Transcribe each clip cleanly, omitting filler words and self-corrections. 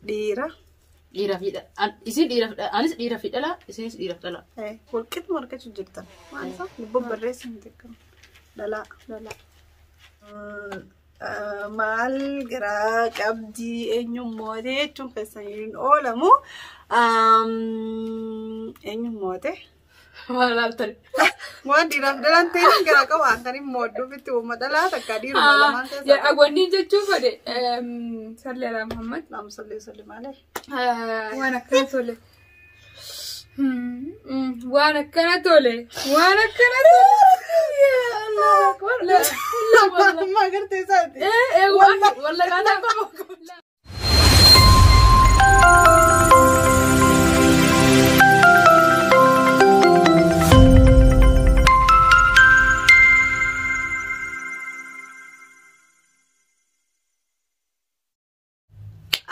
Dhiira. Dhiiraa fi isin dhiiraaf anis dhiiraa fi dhalaa isinis dhiiraaf dhalaa. Walqixuma argachuu jirtan. Maal isaa? Lubbuun barreessa hin xiqqaamu. Dhalaa. Dhalaa. Maal garaa qabdii eenyummootee jechuun keessan hin oolamu. Eenyummootee. Maal laaltani? Waan dhiiraaf dhalaan ta'e garaa qabu kan hin moodduufitti uuma dhalaa takka dhiiruma lamaan keessa. Wanni jechuun fedhe salli alaa Muhammad. Naam salli salli maalee. Waan akkana tole. Waan akkana tole. Waan akkana tole. Amma agartee isaati. Walla gaataa qabu.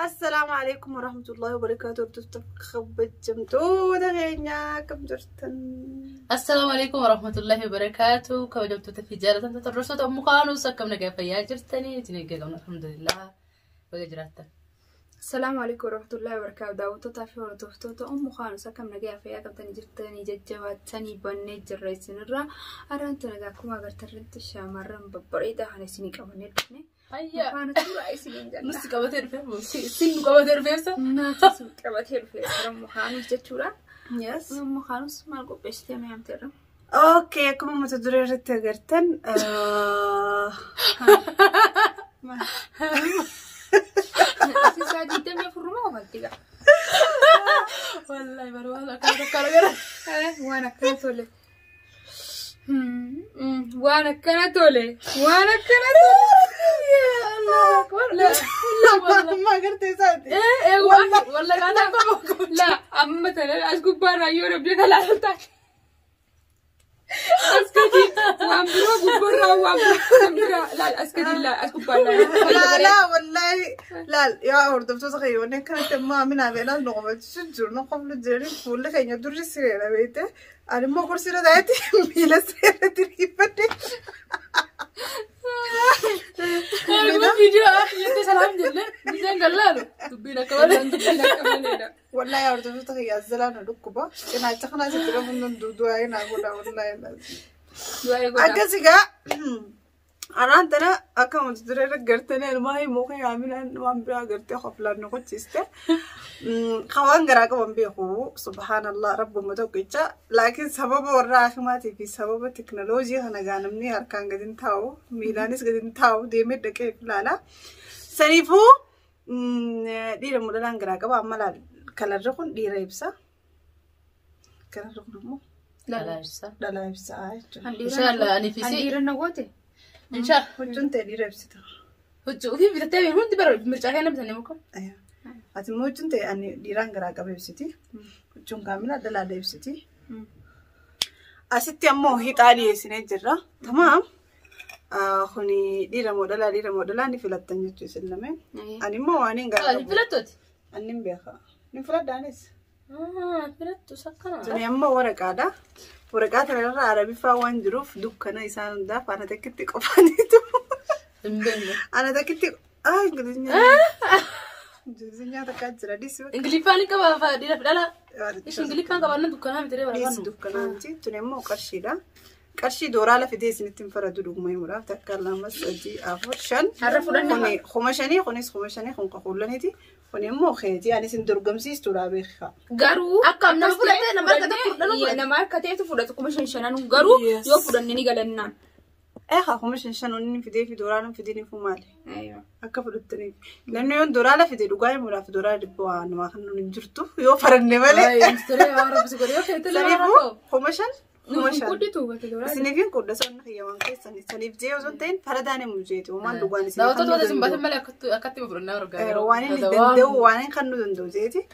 Assalaamu alaikum warahmatullahi wabarakatuh. Hordoftoota kabajamtoota keenyaa akkam jirtan? Assalaamu alaikum warahmatullahi wabarakatuh. Kabajamtoota fi jaallatamtoota hordoftoota mukaanus akkam nagaa fayyaa jirtanii isin eeggamu alhamdulillah. Baga jiraattan. Assalaamu alaikum warahmatullahi wabarakatuh. Daawwattootaa fi hordoftoota Ummu Kaanus akkam nagaa fayyaa qabdanii jirtanii jajjabaatanii bannee jirra isinirraa. Har'aan nagaa akkuma agartarratti shamarran babbareedaa kan isinii qabannee dhufne. Hayya. Mukaanus suuraa isiniin jenna. Nusi qabatee dhufe sin nu qabatee dhufeessa. Naati isin qabatee dhufe Ummu Kaanus jechuudha. Yes. Ummu Kaanus maal qopheessitee nu yaamteerra? Okay, akkuma mata duree irratti agartan Sisaa digdamii afurrumaa qofatti gaa. Wallahi barbaada akkana tokko gara. Waan akkana tole. Waan akkana tole. Waan akkana tole. Amma agartee isaati. Walla gaataa qabu. La amma tana as gubbaarraa yoo dhabdee kalaa taate. As gadi waan biroo gubbaarraa waan biraa laal as gadi laal as gubbaarraa. Laa laa wallahi laal yaa hordoftoota keenya wanneen kanatti ammoo aminaa fi anaas nu qofachiisu jiru nu qoflu jiranii fuulli keenya durri sireera beekte ani immoo kursiirra taa'etti miila sireera diriirfadhe. Eeguma viidiyoo afi jettee salaam jenne bishaan gallaalu dubbiin akka malee. Dubbiin akka maleedha. Wallahi yaa hordoftoota keenya as jalaa nu dhukkuba cinaacha kanaa sitti dhufuun nun duudu'aa hin godha wallahi. Du'aa godhaa. Akkas egaa araan tana akka mata duree irra gartanii ilmaa himuu kan yaaminaan waan biraa gartee qoflaan nu qochiste. Waan garaa qaban beeku subhaanallah rabbuma tokkicha laakiin sababa warra akimaatii fi sababa teknooloojii kana gaa namni harkaan gadi hin taa'u miilaanis gadi hin taa'u deemee dhaqee ilaala. Saniifuu dhiira mudhalaan garaa qaba amma laal kalarri kun dhiira ibsa. Kalarri kun immoo Dhalaa ibsa. dhalaa ibsa jechuudha. Inshallah ani fi si. Dhiira na goote. Inshallah. Huccuun ta'e dhiira ibsita. Huccuu ofii bitattee hundi bara mircaa kenna bitanii muka. Ati immoo huccuun ta'e ani dhiiraan garaa qaba ibsiti. Huccuun kaamilaa dhalaadha ibsiti. Asitti ammoo hixaa dhiyeessinee jirra. Tamaam. Kuni dhiira moo dhalaa dhiira moo dhalaa ni filattan jechuu isin lameen. Ani immoo waan hin garaa qabu. Filattooti. Ani hin beeka. Ni filadha anis. Filattu sakkana. Tuni ammoo waraqaadha. Waraqaa kanarra arabiffaa waan jiruuf dukkana isaan hundaaf ana takkitti qofaaniitu. Hin beekne. Ana takkitti ingilizinya. Ingilizinya takkaa jira dhiisi. Ingiliffaan ni qaba dhiiraaf dhalaa. Ishi ingiliffaan qabaanna dukkanaa miti Dhiisi barbaannu. dukkanaa miti. Tuni ammoo qarshiidha. Qarshii dooraa lafa fidee isinitti hin faradu dhuguma himuudhaaf takka lama sadii afur shan. Har'a fudhanna Kuni 5,000 kunis 5,000 kun qaquullaniiti. Kun immoo keetii ani isin dorgomsiistuudha beekaa. Garuu Akkam nama fudhatee nama harka tokko fudhanuu fudhate. Nama harka ta'etu fudhatu 5,500 garuu Yes. yoo fudhanne ni galannaan. Eegaa 5,500 inni fidee fi dooraan fidee ni maali? Akka fudhattaniif. Namni yoo dooraa fide dhugaa himuudhaaf dooraa dhibba waa namaa kan nun hin jirtu yoo faranne malee. Saniifuu 5,000 5,000. Qudditu bakka dooraa. Isiniif hin qudda sabni kiyyaman keessan saniif jee osoo hin ta'in faradaan himu jeeti uumaan dhugaan isin Daawwattoota isin baasan malee akkatti fudhannaa argaa waan inni danda'u waan inni kan nu danda'u jeeti.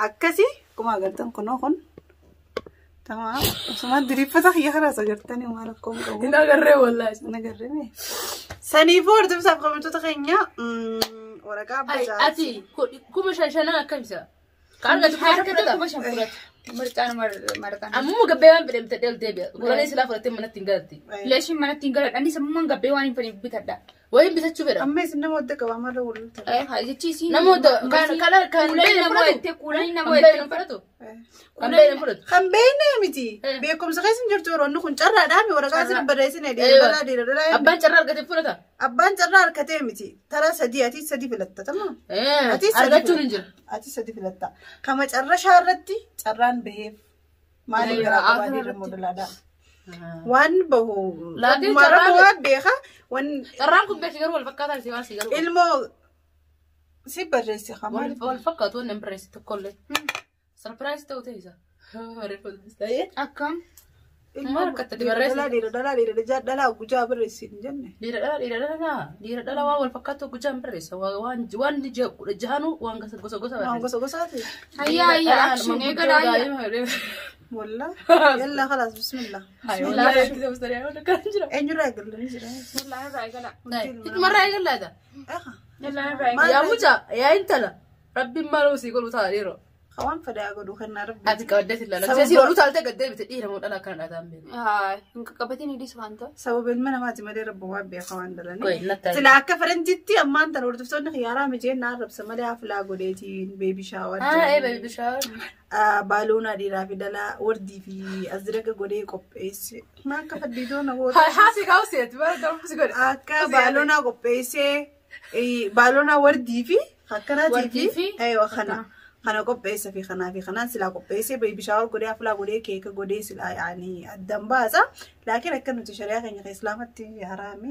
Akkasii akkuma agartan kunoo kun tamaam osuma diriirfata kiyya kanaas agartanii waan rakkoon qabu. Hin agarree wallaahi. Hin agarree mee? Saniifuu hordoftoota kabajamtoota keenya waraqaa abbaa Ati 5,500 akkam isa? Kan argatu Harka fudhata. 5,000 fudhatu. Mircaan marqaan. Ammuma gabbee waan fedhe bitadhee ol deebi'a. Golanee silaa fudhattee manatti hin galatti. Leeshiin manatti hin galadha. Anis ammumaan gabbee waan hin fedheef bitadha. Wayin bitachuu fedha. Amma isin nama wadda qaba amarra wal lolta. Jechi isiin. Namoota kan kan kan Kuulanii beekne nama fudhatu. jettee kuulanii nama Kan beekne jettee. fudhatu. Kan beekne fudhatu. Kan beekne miti. Beekumsa keessa hin jirtu yeroo inni kun carraadhaan waraqaa isin barreessine dhiira dhalaa dhiira dhalaa. Abbaan carraa argate fudhata. Abbaan carraa harkatee miti. Taraa sadii ati sadii filatta tamam. Ati sadii Argachuun hin jiru. Ati sadii filatta. Kama carra shaarratti carraan baheef maaliif garaa qabaa dhiira moo dhalaadhaa? Waan bahu. Laakiin Mara carraan- waan beeka. Waan Carraan kun beekti garuu wal fakkaataa si waan si garuu. ilmoo si barreesse kamaa. Wal fakkaatu waan hin barreessi tokkollee. Sarpiraayis ta'uu ta'e isa. Akkam. Maal akkatti barreesse? Dhalaa dhiira dhalaa dhiira dhalaa dhalaa gujaa barreessi hin jenne. Dhiira dhala dhiira dhala dhiira dhala waan wal fakkaatu gujaa hin barreessa. Waan waan jahanuu waan gosa gosa Waan barreessa. gosa gosaati. Hayyaa hayyaa action eegala hayyaa. Walla. Yalla khalaas bismillah. Eenyurraa eegalanii jira. Yallaa irraa eegala. Hidhumarraa eegalaata. Eha. Yallaa irraa eegala. Yaa mucaa yaa intala rabbiin maal sii godhu ta'a dhiiroo. Waan fedhaa godhu kennaa rabbi. Ati qabaddeet ilaala. Sii ol utaaltee gaddee bite dhiira moo dhala akkana dhaataan beeku. Haa hin qaqqabatin hidhis waan ta'u. Sababa ilma namaati malee rabbi waan beeka waan Qoy dalanii. natti Sila akka faranjitti ammaan tan hordoftoonni xiyyaaraa mijeen naan rabsa malee haflaa godheetiin baby shower. Ah ee baby shower. Baaluunaa dhiiraa fi dhalaa wardii fi aziraga godhee qopheesse. Maa akka faddiitoo na goota. Haasi kaawuseeti bara darbu si godhe. Akka baaluunaa qopheessee baaluunaa wardii fi akkanaatii Wardii fi fi aywa kana. Kana qopheessa fi kanaa fi kanaan silaa qopheessee baby shower godhee haflaa godhee keeka godhee silaa yaani addan baasa. Laakiin akka nuti shari'aa keenya kan islaamatti haraami.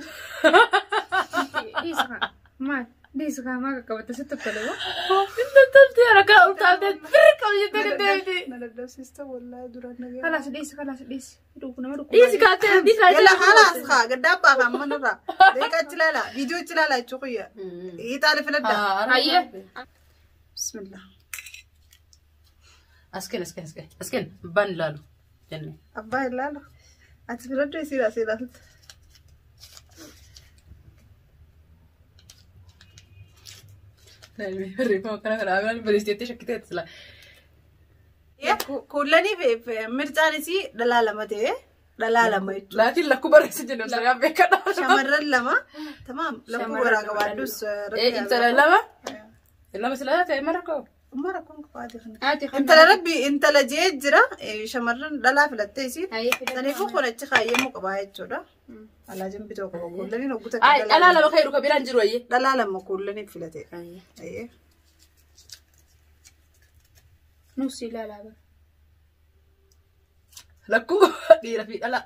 Dhiisa kaa. Maal? Dhiisa kaa maa qaqqabatte sitti tole moo? Intaltee harka utaaltee firri qabu jettee gaddee bite. Na dadhabsiista wallaahi duraan nagaya. Kalaas dhiisi kalaas dhiisi. Dhugu nama dhugu. Dhiisi kaatee dhiisi Yalla خلاص خا قد أبا خا من الرا ديك أتلالا فيديو أتلالا تشوفيا إيطالي فلدا Hayyee. بسم الله Asken asken asken asken abbaan ilaalu jenne. أبا لا لا أنت فلدا يصير أصير Barreeffama kana kana abiraan barreessiteetti shakkiteetti sila. كلني في مرتاني سي دلالة ما تي دلالة ما يجوا Laakiin lakkuu barreessi jennu saree beekadha. شمرن لما تمام لما ورا قوادوس Intala lama lama sila ta'e mara koo. ما ركون قوادي خنا Ati انت لربي انت لجيت جرا شمرن دلا فلتيسي Hayyee filadhu. Saniifuu kun achi kaayyamuu qabaa jechuudha. Alaa jambitoo qaba kuullaniin hogguta Ay dhalaa lama kan jedhu kan biraan jiru ayyee. Dhalaa lama kuullaniin filate. Ayyee. Nuus ilaalaa bara. Lakkuu dhiira fi dhalaa.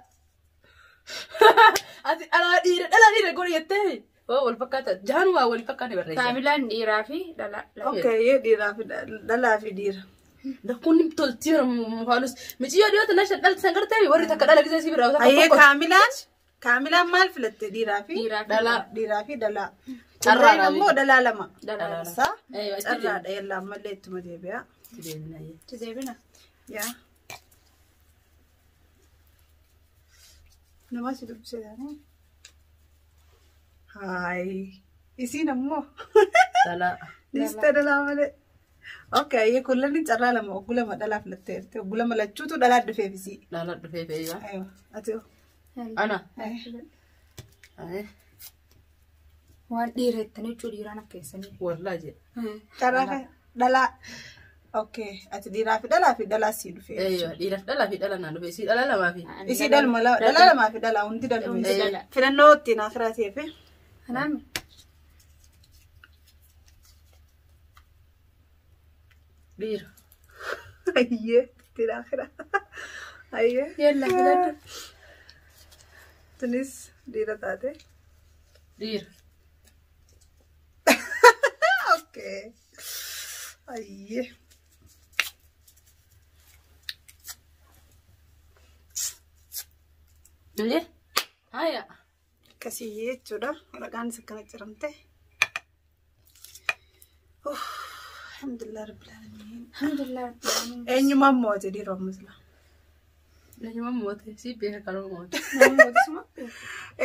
Ati dhalaa dhiira dhalaa dhiira godhi jettee. Waa wal fakkaata jahan waa wal fakkaate barreessa. Kaamilaan dhiiraa fi dhalaa. Okay, dhiiraa fi dhalaa fi dhiira. Lakkuun toltii mufaalus miciyyoo dhiyoota na shan dhalti san gartee warri takka dhala gisee si biraa Ayyee kaamilaan kaamilaan maal filatte dhiiraa fi Dhiiraa fi dhalaa. Dhiiraa fi dhalaa. Carraadha. Kunneen immoo dhalaa lama. Dhalaa lama. Saa Itti carraadha yalla ammallee ittuma deebi'a. Itti deebina. Yaa. Nama si dubbisee taane. Haay. Isiin ammoo. Dhalaa. Dhiiste dhalaa malee. Okay, ayyee kullaniin carraa lama oggu lama dhalaa filatteerti. Oggu lama lachuutu dhalaa dhufeef isii. Dhalaa dhufee fe'ee. Aywa, ati hoo? Ana. Ay. Waan dhiira jettanii huccuu dhiiraan akka keessanii. Wallaa jedhe. Carraa dhalaa. Okay, ati dhiiraa fi dhalaa fi dhalaa sii dhufee. Dhiiraaf dhalaa fi dhala naan dhufe isii dhala lamaa fi. Isii dhaluma lama dhalaa lamaa fi dhalaa hundi dhaluma. Dhala. Filannoo ittiin akiraa ta'eef. Kanaaf Dhiira. Ayyee ittiin akiraa. Ayyee. yalla filadhu. Tunis dhiira taate. Dhiira. Okay. Ayyee. Iyyee. Haya. Akkasii jechuudha. Waraqaan isa akkana ciramte. Alhamdulillah rabbil alamin. Alhamdulillah rabbil alamin. Eenyummaan moote dhiiroo amma sila. Eenyummaan moote si beeka kanuma moote. Nama mootisuma.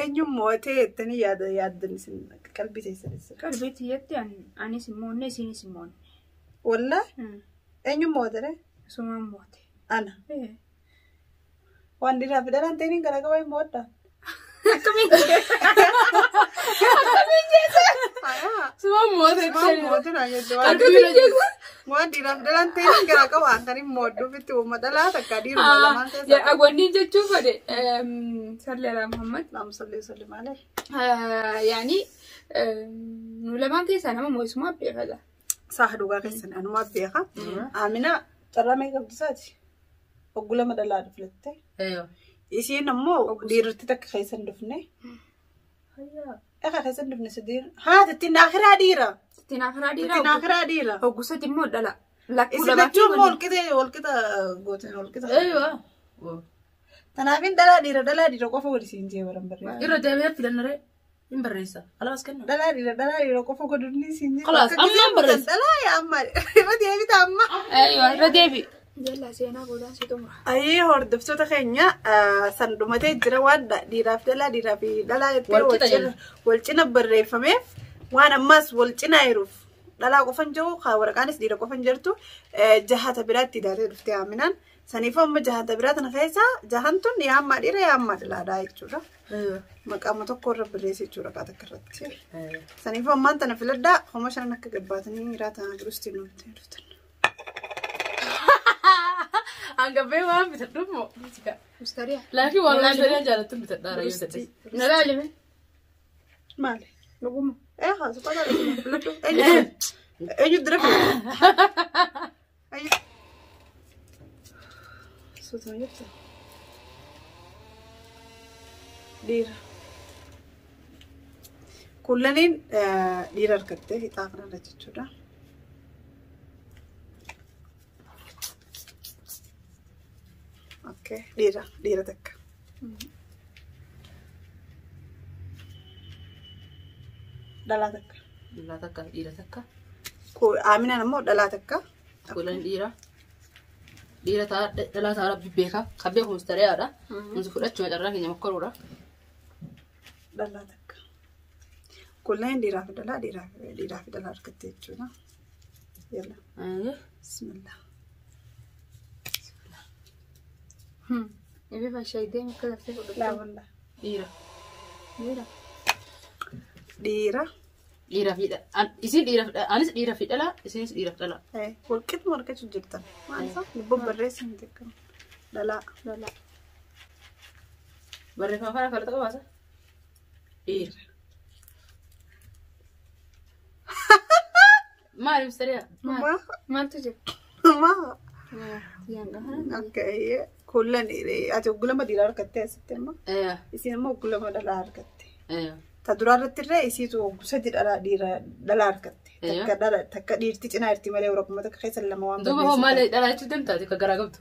Eenyuun moote jettanii yaada yaaddan isin qalbii teessanis. Qalbii tiyyatti anis hin moonne isinis hin moonne. Wallaa eenyuun moote ree? Isumaan moote. Ana. Waan dhiiraa fi dhalaan ta'iniin garaa qabaa hin moodda. Akkamiin Akkamiin jeessa? Sumaan moote. Sumaan moote naan jette. Akkamiin jeessa? Waan dhiiraaf dhalaan ta'e garaa qaba kan hin moodduufitti uuma dhalaa takka dhiiruma lamaan keessa. Wanni jechuun fedhe salli alaa Muhammad. Naam salli salli maalee. Yaani nu lamaan keessaa nama moo'isumaa beekata. Saha dhugaa keessan anumaa beeka. Amina carraa meeqa qabdi isaati? Hogguu lama dhalaa filatte. Isiin ammoo dhiiroti takka keessa hin dhufne. Egaa keessa hin dhufne sadiin. Haa ittiin akhiraa dhiira. Ittiin akhiraa dhiira. Ittiin akhiraa dhiira. Hogguu sadi immoo dhala. Lakkuu Isin lamaa fi lachuu immoo waliin. walqixa walqixa gootan walqixa. Kanaafin dhalaa dhiira dhalaa dhiira qofa godhi siin jee baran barreessa. Irra deebi'ee filannaree hin barreessa. Alaas kenna. Dhalaa dhiira dhalaa dhiira qofa godhunni siin jee. Khalaas, Bakka gisee ammaan barreessa. Dhalaa yaa amma irra deebita amma. Aywa irra deebi. Jalla seenaa boodaan si xumura. Ayyee hordoftoota keenya san dhumatee jira waan dhiiraaf dhalaa dhiiraa fi dhalaa jettee Wal qixa jenna. wal cina barreeffameef waan ammaas wal cinaa jiruuf dhalaa qofan jiru haa waraqaanis dhiira qofan jirtu jahata biraatti hidhaatee dhuftee Aminaan. Saniif amma jahata biraa tana keessa jahan tun yaa ammaa dhiira yaa ammaa dhalaadhaa jechuudha. Maqaama tokko irra barreessa jechuudha waraqaa takka irratti. Saniif ammaan tana filadhaa homa shanan akka gabbaatanii miiraa tana birustii nuuf dhuftan. Hangabbee waan bitadhu moo? Mustariyaa. Laakiin waan mustariyaa jaalattu bitadhaa rayyuu ta'e. Na laalime. Maali? Dhuguma. Eh, haa, suphaa filadhu. Eenyu dura filadhu? Eenyu? Suutuma jirta? Dhiira. Kullaniin dhiira argattee hixaa kanarra jechuudha. Okay, dhiira, dhiira takka. Dhalaa takka. Dhalaa takka dhiira takka. Aminaan ammoo dhalaa takka. Kulan dhiira. Dhiira ta'a dhalaa ta'a rabbi beeka. Kan beeku mustariyaadha. Nuti fudhachuu carraa keenya mokkoruudha. Dhalaa takka. Kullaniin dhiiraa fi dhalaa dhiiraa fi dhalaa argatte jechuudha. Yalla. Bismillah. Ibi fashaayidee akka laftee fudhatte. Laa wallah. Dhiira. Dhiira. Dhiira. Dhiira fi isin dhiira anis dhiira fi dhalaa isinis dhiira fi dhalaa. Walqixuma argachuu jirtan. Maal isaa? Lubbuu barreessa hin xiqqamu. Dhalaa. Dhalaa. Barreeffama afaan afaan qabaasa. Dhiira. Maali mustariyaa? Maa? Maaltu jira? Maa? Yaan gahaa. Okay. Kullan ati oggulama dhiiraa argattee asitti amma. Isin immoo oggulama dhalaa argatte. Ta duraa irratti illee isiitu oggu sadi dhalaa dhiira dhalaa argatte. Takka dhala takka dhiirti cinaa jirti malee waraquma takka keessa lama waan Duuba hoo maali dhalaa jechuun deemtaati akka garaa qabdu?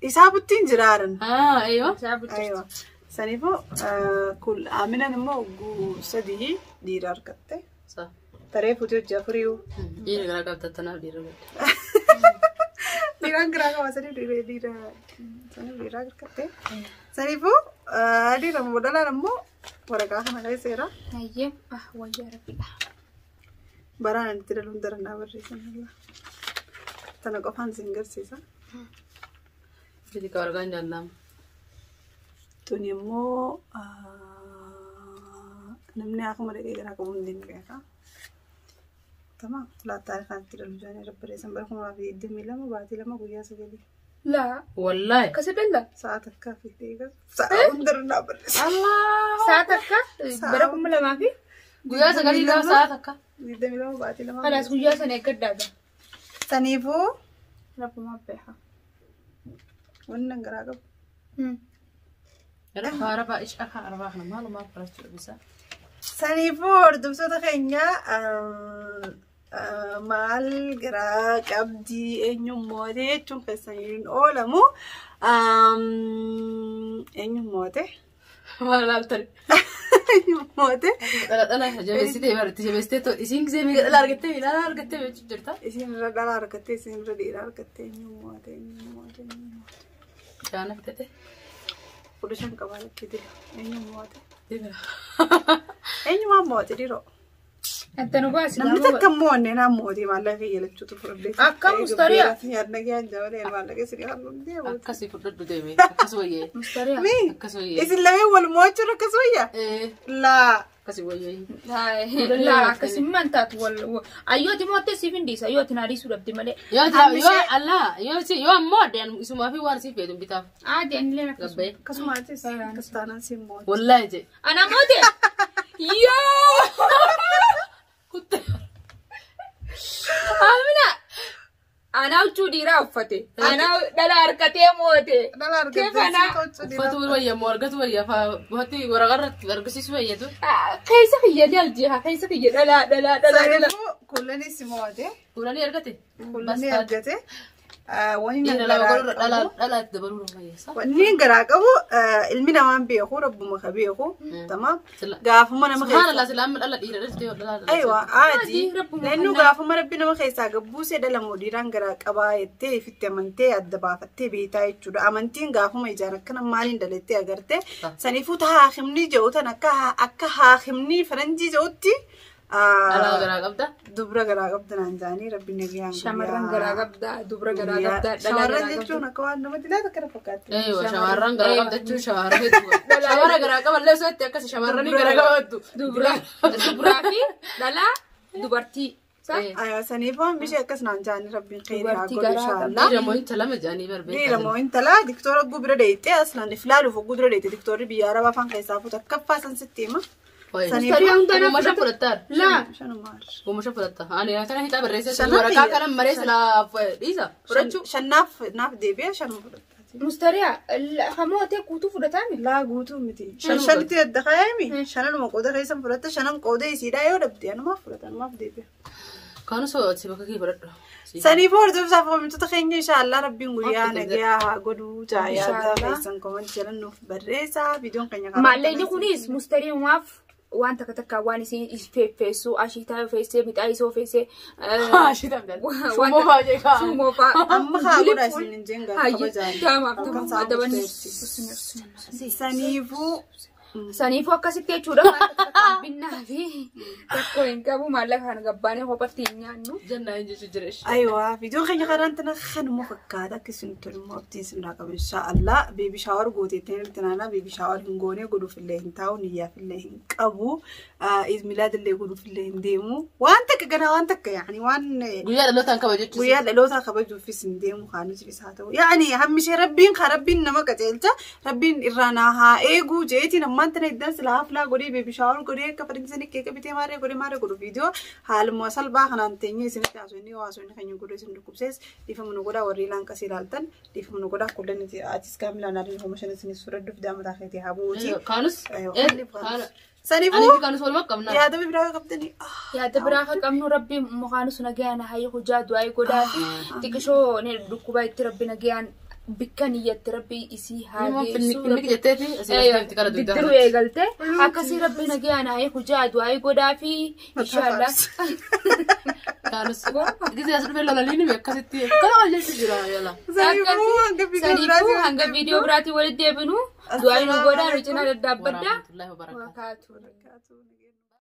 Isaa buttiin jiraaran. Haa eeyyoo. Isaa bulchiti. Aywa. Saniifuu kun Aminaan immoo ogguu sadii dhiira argatte. Taree fuutee hojii afuriyyuu. Dhiira garaa qabda tanaaf dhiira qabda. Dhiiraan garaa qaba saniif dhiira dhiira saniif dhiira argatte. Saniifuu dhiira immoo dhalaan immoo waraqaa kana keessa jira. Ayyee ah wayyaa rabbiidha. Baraan itti daluun darannaa barreessan. Tana qofaan isin garsiisa. Fiti ka waraqaan jaallama. Tuni immoo namni akkuma dhaqee garaa qabu hundi ni beeka. Tamam, laattaa kan itti dalu jaanii barreessan bara 2022 baatii 2 guyyaa 9. Laa. Wallaahi. Akkasi dhala. Sa'a takkaa fi deegaa. Sa'a hundarraa barreessa. Allah. Sa'a takka bara 2000 fi Guyyaa 9 gaafa sa'a takka. 22 baatii 2. Kanaas guyyaa sana eeggadhaa. Saniifuu Rabbumaa beeka. wanni garaa qabu. Gara arabaa ish akka arabaa kana maalumaaf barachuu dhabisa. Saniifuu hordoftoota keenya maal garaa qabdii eenyummootee jechuun keessaniin oolamu. Eenyummootee. Maal laaltani? Eenyummootee. Dhala dhala jabeessitee barate jabeessitee too isiin gisee meeqa dhala argattee dhala argattee jechuun jirta. Isin irra dhala argattee isin irra dhiira argattee eenyummootee eenyummootee eenyummootee. Jaana fitate. 15 qabaa lakkii dila eenyummootee. Dila. Eenyumaan moote dhiiroo? Adda nu baasi. Namni takka immoo onneen haa mootii maallaqa kiyyalachuutu fudhadhee. Akka mustariyaa. Yaadna giyaan jabalee maallaqa isin halluu deemu. Akkasii fudhadhu deeme. Akkas wayyee. Mustariyaa. Mi? Akkas wayyee. Isin lameen wal mo'achuun akkas wayya? Laa. Akkasii wayyee. Laa akkasummaan taatu wal ayyooti moottee siif hin dhiisa ayyooti naa dhiisuu dhabdi malee. Yoo yoo allaa yoo si yoo ammoo addaan isumaa fi waan siif feetu bitaaf. Aadi anillee akkasuma. Gabbee. Akkasumaatis akkas taanaan siin mo'atu. Wallaahi je. Ana moote. Yoo. Kutte. Amina. Ana huccuu dhiiraa uffate. Ana dhala harkatee moote. Dhala argattee Kefanaa. si tolchu dhiira. Uffatu wayya moo argatu wayya faa watti waraqarratti argisiisu wayyatu. Keessa kiyya jaljiha keessa kiyya dhala dhala dhala dhala. Saniifuu kullanii si mo'ate. Fuulanii argate. Kullanii argate. Wanni Dhiira nan lama garaa godhurra dhala qabu. dhala itti dabaluu wayyeessa. Wanni garaa qabu ilmi namaan beeku rabbuma ka beeku. Tamaam. Sila. Gaafuma nama keessa. Subhaanallah sila amma dhala dhiira dhaltee dhala dhala. Aywa Adii, aadii. rabbuma Lannuu kannaa. gaafuma rabbi nama keessaa gabbuusee dhala moo dhiiraan garaa qabaa jettee ifitti amantee adda baafattee beektaa jechuudha. Amantiin gaafuma ijaan akkana maaliin dhalattee agarte. Saniifuu ta haakimni jedhu tan akka haakimni faranjii jedhutti Dhala garaa qabda. dubra garaa qabda naan jaanii rabbi nagayaan Shamarran garaa qabda dubra garaa qabda dhala Shamarran garaa qabda. jechuun akka waan namatti laata akkana fakkaatti. Eeyyoo shamarran garaa qabda jechuun shamarran hedduu. Shamara garaa qaban illee osoo itti akkasi shamarranii garaa qabattu. Dubra dubraa fi dhala dubartii. Sa? Aywa saniifuu bishee akkas naan jaanii rabbiin kheyrii haa Dubartii godhu garaa inshaallah. Dhiira moo intala lama jaanii barbee. Dhiira moo intala diktoora hogguu bira deeyxee aslaan if laaluuf hogguu dura deeyxee diktoorri biyya arabaa afaan keessaa fuutu akkaffaa san sitti hima. Mustariyaa hundaa naaf Uumasha fudhattaa. Laa. Shanumaa. Uumasha fudhatta. Ani kana hixaa barreessee Shanaa waraqaa biyya- kana maree silaa dhiisa. Fudhachuu. Shannaaf naaf deebi'ee shanuma fudhattaati. Mustariyaa hamootee guutuu fudhataami. Laa guutuu miti. Shan shanitti adda kaayami. Shananuma qooda keessan fudhatta shanan qooda isiidhaa yoo dhabde anumaaf fudhata anumaaf deebi'a. Kaanus si bakka kee fudhadhu. Saniifuu hordofsaaf oomishtoota keenya inshaallah rabbiin guyyaa nagayaa haa godhuu jaayaa Inshaallah. keessan comment jedhan nuuf barreessaa viidiyoon keenya karaa Maallaqni kunis mustariimaaf waan takka takka waan isin feeffeessu ashiitaa feessee mixaa isoo feessee. Shumoo fa'aa jee kaa. Shumoo fa'aa. Amma haa godhaa isin hin jeen gaafa kabajaan. Taamaaf taamaaf adabanni. Saniifuu Saniifuu akkasitti jechuudha. Waan takka takka binnaa fi rakkoo hin qabu maallaqa kana gabbaanee kophatti hin nyaannu. Jannaa hin jechuun jira ishee. Aywa viidiyoon keenya karaan tana kanuma fakkaata akka isin tolummaa abdiin isin irraa qabu inshaallah baby shower gooteettiin irratti naanaa baby shower hin goone godhuuf illee hin taa'u niyyaaf illee hin qabu iid milaad illee godhuuf illee hin deemu waan takka ganaa waan takka yaani waan Guyyaa dhalootaan kabajachuus. guyyaa dhalootaa kabajuufis hin deemu kaanis isaa ta'u yaani hammishee rabbiin ka rabbiin nama qajeelcha rabbiin irraa naa haa eeguu jeetiin ammaan tana iddaan silaa haflaa godhee baby shower godhee akka faranjisanii keeka bitee maaree godhee maaree godhu viidiyoo haaluma salphaa kanaan teenyee isinitti haasofni haasofni keenya godhee isin dhukkubsees dhiifama nu godhaa warri ilaan qasii ilaaltan dhiifama nu godhaa kullan atis kaamilaan adiin homa shan isinis fudhadhuuf daamataa keetii haa bu'uuti. Kaanus. Saniifuu Ani fi kaanus walumaa qabna. yaada biraa qabdanii. Yaada biraa kan qabnu rabbi mukaan sun nagayaan haa hojaa du'aa godhaa fi xiqqishoo ni dhukkuba itti rabbi nagayaan bikka niyyatti rabbi isii haa geessu. Finni jetteeti asii itti kara dugdaa. Diddiruu eegalte akkasii rabbi nagayaan haa hojaa du'aa godhaa fi inshaallah. Kaanus. Gisee as dhufee lolaliin akkasitti kana ol jechuun jira yala. Saniifuu hanga viidiyoo Saniifuu biraatii hanga viidiyoo biraatiin walitti deebinu du'aa nu godhaa nu cinaa daddaabbadhaa. Warahmatullahi wabarakatuh. Wabarakatuh. walitti.